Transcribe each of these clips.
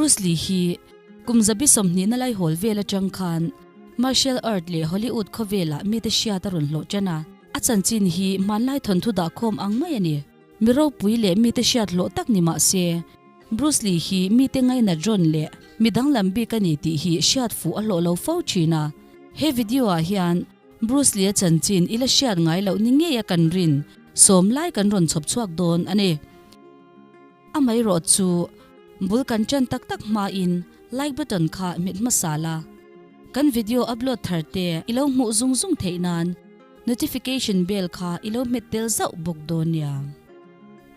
Bruce Lee hi kum 20 na lai hawl vel atang khan martial art leh Hollywood khawvelah mite hriat a rawn hlawh tan a. A chanchin hi hmanlai thawnthu dahkhawm ang mai a ni. Mi ropui leh mite hriat hlawh tak ni mah se, Bruce Lee hi mite ngainat rawn leh mi danglam bik a ni tih hi hriat fuh a hlawh lo fo thin a. He video ah hian Bruce Lee-a chanchin i la hriat ngai loh ni ngei a kan rin sawm lai kan rawn chhawp chhuak dawn a ni. Amaherawh chu bul kan ṭan tak tak hmain like button kha hmet hmasa la, kan video upload thar te i lo hmuh zung zung theih nan notification bell kha i lo hmet tel zauh bawk dawn nia.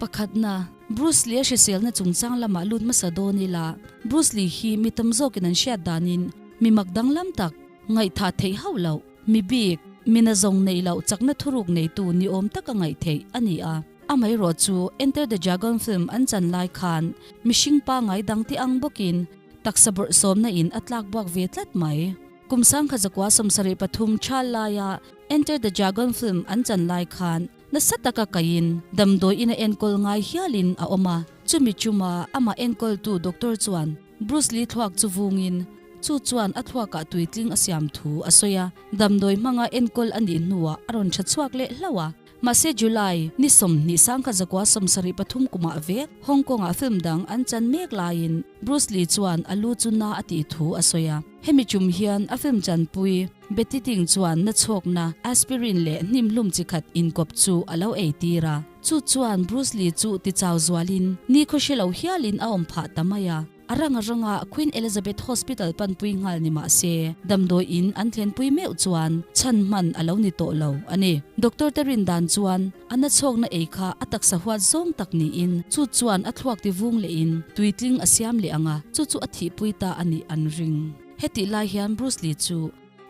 Pakhatna, Bruce Lee-a hriselna chungchang lamah lut hmasa dawn ila, Bruce Lee hi mi tam zawkin an hriat danin mi mak danglam tak, ngaihthah theih hauh loh, mi bik, mi nazawng neih loh chakna thuruk neitu ni awm taka ngaih theih a ni a. Amaherawh chu Enter the Dragon film an chan lai khan mihring pangai dang te ang bawkin taksa bawrhsawmna in a tlak buak ve tlat mai. Kum 1973 thal laia Enter the Dragon film an chan lai khan nasa taka kaiin damdawi in a enkawl ngai hialin a awm a, chumi chuma amah enkawltu doctor chuan Bruce Lee thluak chu vungin chu chuan a thluakah tuitling a siam thu a sawi a, damdawi hmanga enkawl a nih hnuah a rawn tha chhuak leh hlauh a. Mahse July ni 20 1973 kumah vek Hong Kong-ah film dang an chan mek laiin Bruce Lee chuan a lu chu na a tih thu a sawi a. Hemi tum hian a film chanpui Betty Ting chuan na chhawkna aspirin leh hnimhlum chi khat inkawp chu a lo ei tir a. Chu chuan Bruce Lee chu tichau zualin nikhaw hre lo hialin a awm phah ta mai a. A rang a ranga Queen Elizabeth Hospital panpui nghal ni mah se, damdawi in an thlenpui meuh chuan chhan hman a lo ni tawh lo a ni. Doctor te rin dan chuan a na chhawkna ei kha a taksa huat zawng tak niin chu chuan a thluak ti vung lehin tuitling a siam leh ang a, chu chu a thihpui ta a nih an ring. Hetih lai hian Bruce Lee chu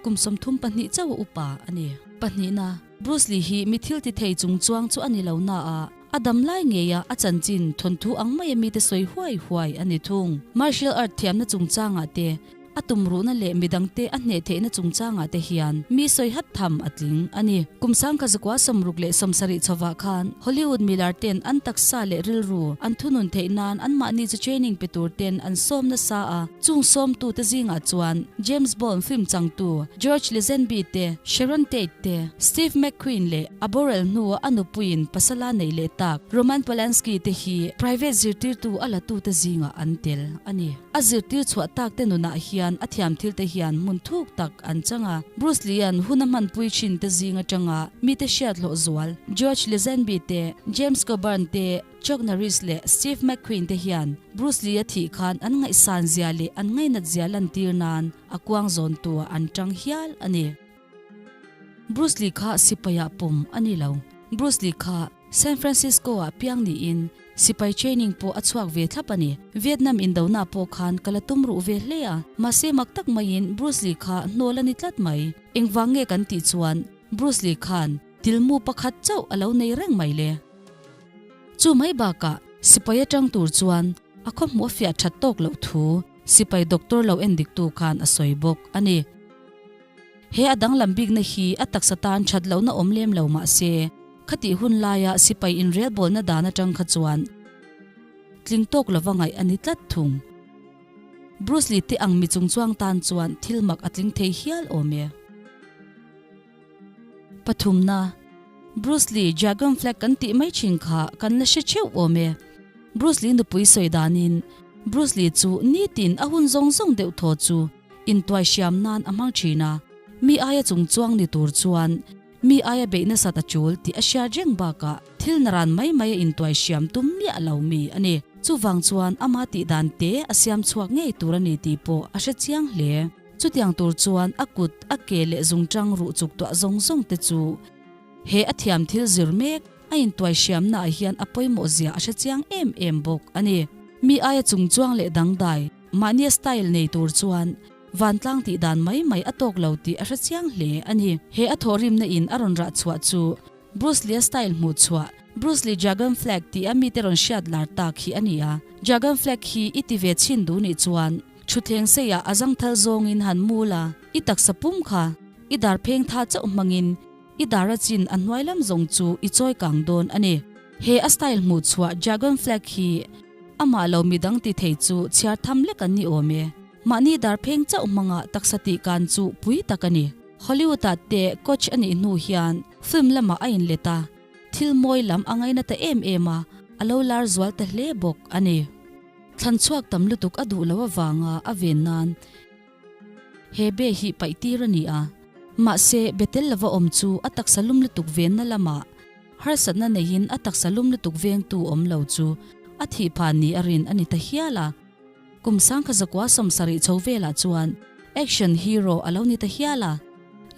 kum 32 chauh a upa a ni. Pahnihna, Bruce Lee hi mi thil ti thei chung chuang chu a ni lo na a, A dam lai ngeia a chanchin thawnthu ang maia mite sawi huai huai a ni thung. Martial art thiamna chungchangah te, a tumruhna leh midangte a hneh theihna chungchangah te hian mi sawi hat tham a tling a ni. Kum 1976 chhovah khan Hollywood milar ten an taksa leh rilru an thunun theih nan anmahni chu training pe tur ten an sawm nasa a, chung sawmtute zingah chuan James Bond film changtu George Lazenby te, Sharon Tate te, Steve McQueen leh A boral hnua a nupuiin pasala neih leh tak Roman Polanski te hi private zirtirtu a latute zingah an tel a ni. A zirtir chhuah tak te nunah hian a thiam thil te hian hmun thuk tak an chang a. Bruce Lee-a'n hun a hmanpui thin te zing atanga mite hriat hlawh zual George Lazenby te, James Coburn te, Chuck Norris leh Steve McQueen te hian Bruce Lee-a thih khan an ngaihsan zia leh an ngainat zia lantir nan a kuang zawntuah an tang hial a ni. Bruce Lee kha sipaiah pawm a ni lo. Bruce Lee kha San Francisco-ah piang niin sipai training pawh a chhuak ve thlap a ni. Vietnam indona pawh khan ka la tum ruh ve hle a, mahse mak tak maiin Bruce Lee kha hnawl a ni tlat mai. Engvang nge kan tih chuan Bruce Lee khan tilmu pakhat chauh a lo nei reng mai le. Chu mai bakah sipai atang tur chuan a khawhmuh a fiah that tawk loh thu sipai doctor lo endiktu khan a sawi bawk a ni. He a danglam bikna hi a taksa tan that lohna awm lem lo mah se, khatih hun laia sipai inrelbawlna dan atang kha chuan tling tawk lova ngaih a ni tlat thung. Bruce Lee te ang mi chungchuang tan chuan thil mak a tling thei hial awm e. Pathumna, Bruce Lee Dragon Flag kan tih mai thin kha kan la hre theuh awm e. Bruce Lee nupui sawi danin Bruce Lee chu nitin a hun zawng zawng deuh thaw chu intuai hriam nan a hmang thin a, mi aia chung chuang ni tur chuan mi aia beih nasat a tul tih a hriat reng bakah thil naran mai mai a intuai hriam tum miah lo mi a ni. Chuvang chuan ama tih dan te a siam chhuak ngei tur a ni tih pawh a hre chiang hle. Chutiang tur chuan a kut, a ke leh zungtang ruh chuk tuah zawng zawng te chu he a thiam thil zir mek a intuai hriamnaah hian a pawimawh zia a hre chiang em em bawk a ni. Mi aia chungchuang leh dangdai, mahnia style nei tur chuan vantlang tih dan mai mai a tawk lo tih a hre chiang hle a ni. He a thawhrimna in a rawn rah chhuah chu Bruce Lee-a style hmuh chhuah, Bruce Lee Dragon Flag tih a mite rawn hriat lar tak hi a ni a. Dragon Flag hi i ti ve chhin duh nih chuan thutthleng seiah a zangthal zawngin han mul a, i taksa pum kha i dar pheng tha chauh hmangin i dar a chin a hnuai lam zawng chu i chawi kang dawn a ni. He a style hmuh chhuah Dragon Flag hi. Amah lo midang ti thei chu chhiar tham lek an ni awm e. Mahni dar pheng chauh hmanga taksa tih kan chu pui tak a ni. Hollywood ah te coach a nih hnu hian film lamah a inlet a, thil mawi lam a ngaina ta em em a, a lo lar zual ta hle bawk a ni. Thlan chhuak tam lutuk a duh loh avanga a ven nan he be hi paih tir a ni a, mahse be tel lova awm chu a taksa lum lutuk venna lamah harsatna neiin a taksa lum lutuk vengtu awm lo chu a thih phah ni a rin a ni ta hial a. Kum sangkha zakua 70 chho velah chuan action hero a lo ni ta hial a,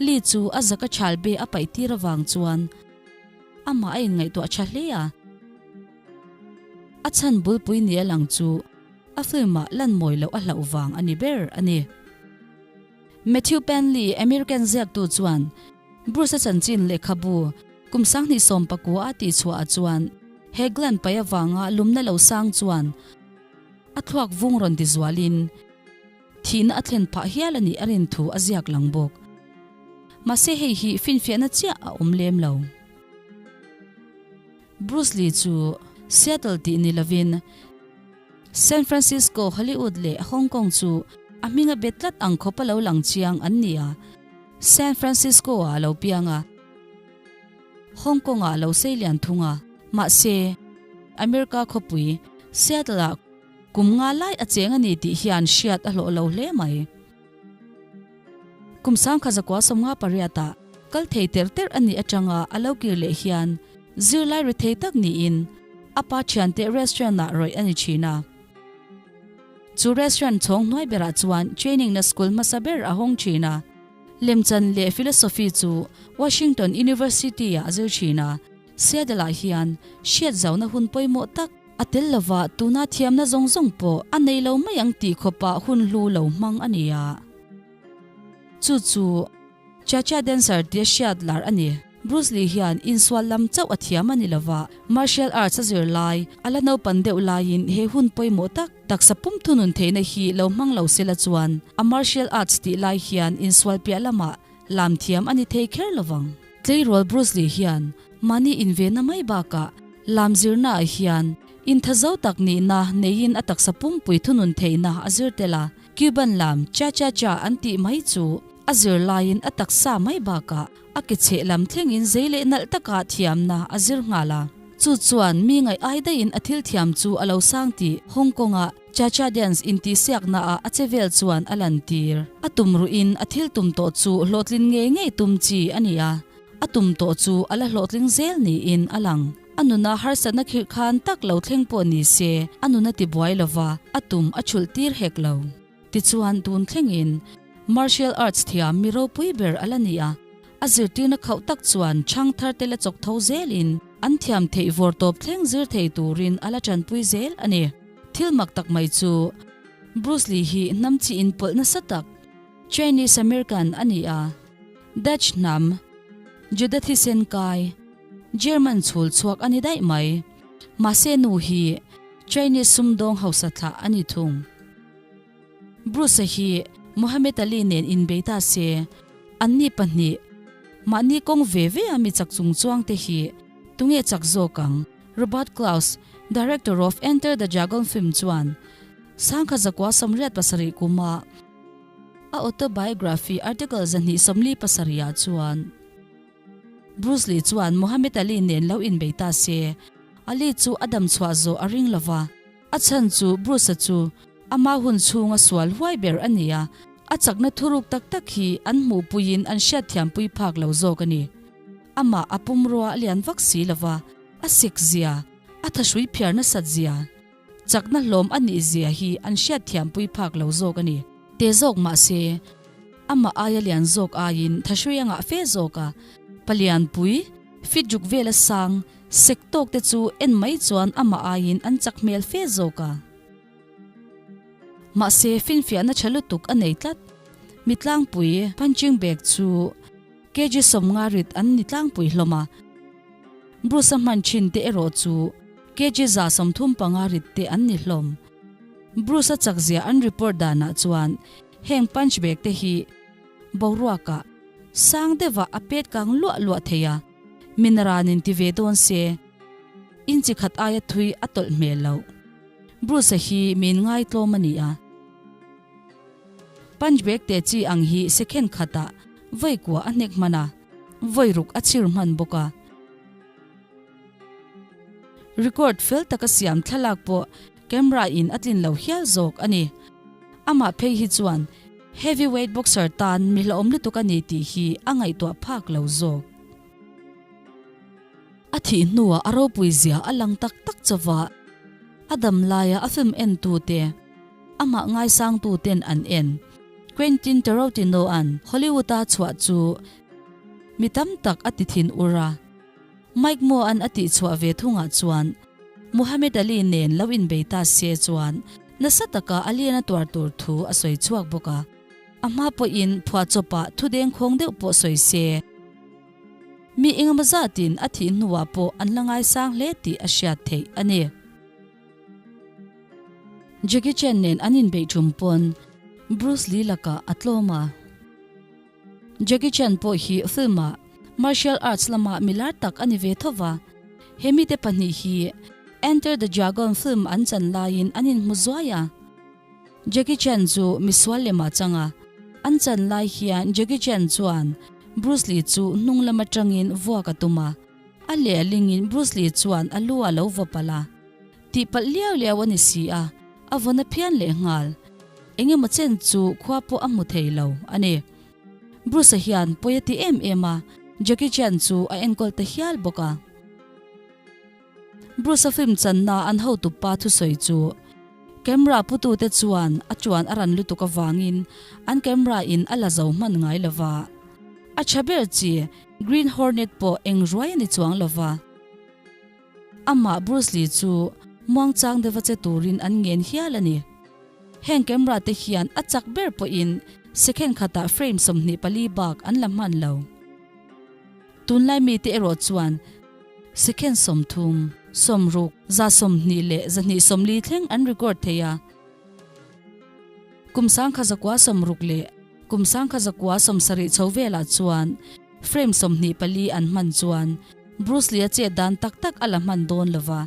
Lee chu a zaka chhal be a paih tir avang chuan amah a inngaihtuah tha hle a. A chhan bulpui ni a lang chu a film-ah lan mawi loh a hlauh vang a ni ber a ni. Matthew Penley, American ziaktu chuan Bruce-a chanchin lehkhabu kum 2019 a tihchhuahah chuan he gland paih avanga lumna lo sang chuan a thluak vung rawn ti zualin thihna a thlen phah hial a nih a rin thu a ziak lang bawk. Mahse hei hi finfiahna chiah a awm lem lo. Bruce Lee chu Seattle tih ni lovin San Francisco, Hollywood leh Hong Kong chu a hming a bet tlat ang khawp a lo lang chiang an ni a. San Francisco-ah a lo piang a, Hong Kong-ah a lo sei lian thung a. Mahse, America khawpui Seattle-ah kum nga lai a cheng a ni tih hian hriat a hlawh lo hle mai. Kum 1958 ah kal thei ter ter a nih atanga a lo kir leh hian zirlai ri thei tak niin a pa thiante restaurant ah rawih a ni thin a. Chu restaurant chhawng hnuai berah chuan training na school hmasa ber a hawng thin a. Lemchan leh philosophy chu Washington University ah a zir thin a. Seattle ah hian hriat zauna hun pawimawh tak a tel lova tuna thiamna zawng zawng pawh a nei lo mai ang tih khawpah hun hlu lo hmang a ni a. Chu chu Cha Cha Dancer tia hriat lar a ni. Bruce Lee hian insual lam chauh a thiam a ni lova, martial arts a zir lai, a la naupan deuh laiin he hun pawimawh tak taksa pum thunun theihna hi lo hmang lo sela chuan a martial arts tih lai hian insual piah lamah Lam thiam a ni thei kher lovang. Tleirawl Bruce Lee hian mahni invenna mai bakah lam zirnaah hian inthazo tak nihna neiin a taksa pumpui thunun theihna a zir tel a. Cuban lam cha-cha-cha an tih mai chu a zir laiin a taksa mai bakah a ke chheh lam thlengin zei leh nalh taka thiamna a zir nghal a. Chu chuan mi ngaih ai daihin a thil thiam chu a lo sang tih Hong Kong-a Cha-cha dance intihsiaknaah a che vel chuan a lantir. A tum ruhin a thil tum tawh chu hlawhtlin ngei ngei tum chi a ni a, a tum tawh chu a la hlawhtling zel niin a lang. A nuna harsatna khirh khan tak lo thleng pawh ni se, a nun a ti buai lo va, a tum a chhulh tir hek lo. Tichuan tun thlengin martial arts thiam mi ropui ber a la ni a, a zirtirna khauh tak chuan chhang thar te la chawk tho zelin an thiam theih vawr tawp thleng zir thei turin a la tanpui zel a ni. Thil mak tak mai chu Bruce Lee hi hnam chi inpawlh nasa tak Chinese American a ni a, Dutch hnam, Juda thisen kai, German chhul chhuak a ni daih mai. Mahse nu hi Chinese sumdawng hausa thlah a ni thung. Bruce-a hi Muhammad Ali nen inbei ta se, anni pahnih, mahni kawng ve ve a mi chak chung chuang te hi tunge chak zawk ang? Robert Clouse, director of Enter the Dragon film chuan Sangkha zakua 87 kuma a autobiography article 247 ah chuan Bruce Lee chuan Muhammad Ali nen lo inbei ta se, Ali chu a dam chhuah zawh a ring lova, A chhan chu Bruce-a chu ama hun chhunga sual huai ber a ni a, a chakna thuruk tak tak hi an hmuhpuiin an hriatthiampui phak lo zawk a ni. Amah a pumrua a lian vak si lo va, a sik zia, a thahrui phiar nasat zia, chakna hlawm a nih zia hi an hriatthiampui phak lo zawk a ni. Te zawk mah se, amah aia lian zawk aiin thahrui a ngah fe zawk a, palianpui, fit ruk vela sang, Sek tawk te chu en mai chuan amah aiin an chak hmel fe zawk a. Mahse finfiahna tha lutuk a nei tlat. Mi tlangpui punching bag chu kg 50 rit an ni tlangpui hlawm a. Bruce-a hman thin te erawh chu kg 135 rit te an ni hlawm. Bruce-a chakzia an report danah chuan heng punch bag te hi boruakah sang deuhah a pet kang luah luah thei a. Min ran in ti ve dawn se, in chi khat aia thui a tawlh hmel loh. Bruce-a hi min ngaitlawm a ni a. Punch bag te chi ang hi second khatah vawi kua a hnek hman a, vawi ruk a chhir hman bawk a. Record fel taka siam thlalak pawh camera in a tlin lo hial zawk a ni. Amah phei hi chuan heavyweight boxer tan mi hlauhawm lutuk a ni tih hi a ngaihtuah phak lo zawk. A thih hnuah a ropui zia a lang tak tak chauh a, a dam laia a film entute, amah ngaisangtuten an en. Quentin Tarantino-a'n Hollywood-a chhuah chu mi tam tak a ti thin ur a. Mike Moore-a'n a tihchhuah ve thungah chuan Muhammad Ali nen lo inbei ta se chuan nasa taka a lian a tuar tur thu a sawi chhuak bawk a. A hma pawhin phuahchawpah thu dengkhawng deuh pawh sawi se. Mi engemaw zatin a thih hnuah pawh an la ngaisang hle tih a hriat theih a ni. Jackie Chan nen an inbeih tum pawn Bruce Lee lakah a tlawm a. Jackie Chan pawh hi film-ah martial arts lamah mi lar tak a ni ve tho va. He mite pahnih hi Enter the Dragon film an chan laiin an inhmu zuai a. Jackie Chan chu misual lem ah chang a, an chan lai hian Jackie Chan chuan Bruce Lee chu hnung lam atangin vuak a tum a, a lehlingin Bruce Lee chuan a lu a lo vaw palh a, tihpalh liau liau a ni si a, a vawn a phian leh nghal. Engemaw chen chu khua pawh a hmu thei lo a ni. Bruce-a hian pawi a ti em em a, Jackie Chan chu a enkawl ta hial bawk a. Bruce-a film channa an hotupa thusawi chu camera putute chuan a tuan a ran lutuk avangin an camera in a la zo hman ngai lo va. A tha ber chi Green Hornet pawh eng ruai a ni chuang lo va. Amah Bruce Lee chu muangchang deuha che turin an ngen hial a ni. Heng camera te hian a chak ber pawhin second khatah frame 24 bak an la hman lo. Tunlai mite erawh chuan second 30, 60, 120 leh 240 thleng an record thei a. Kum 1960 leh kum 1970 chho velah chuan frame 24 an hman chuan Bruce Lee-a chet dan tak tak a la hman dawn lo va.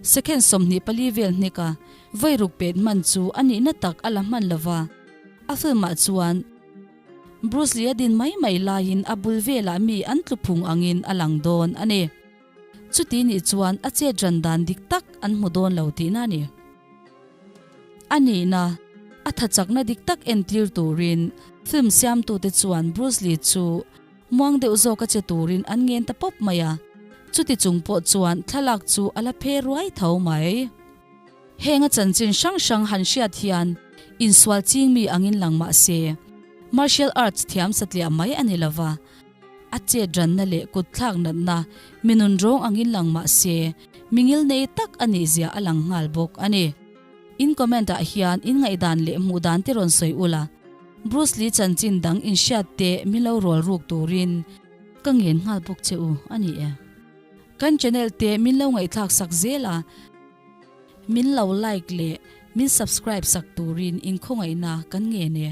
Second 24 vel hneka vawi ruk pet hman chu a nihna tak a la hman lo va. A film-ah chuan Bruce Lee a din mai mai laiin a bul velah mi an tlu phung angin a lang dawn a ni. Chuti nih chuan a chet ran dan dik tak an hmu dawn lo tihna a ni. A nihna, a tha chakna dik tak entir turin film siamtute chuan Bruce Lee chu muang deuh zawka che turin an ngen ta pawp mai a, chuti chung pawh chuan thlalak chu a la phe ruai tho mai. Heng a chanchin hrang hrang han hriat hian insual ching mi angin lang mah se, martial arts thiam satliah mai a ni lo va, a chet ranna leh kut thlak natna mi nun rawng angin lang mah se, mi ngil nei tak a nih zia a lang nghal bawk a ni. In comment ah hian in ngaihdan leh hmuh dan te rawn sawi ula, Bruce Lee chanchin dang in hriat te min lo rawl ruk turin ka ngen nghal bawk che u a ni e. Kan channel te min lo ngaihthlak sak zel a. Min lo like leh min subscribe sak turin in khawngaihna kan ngen e.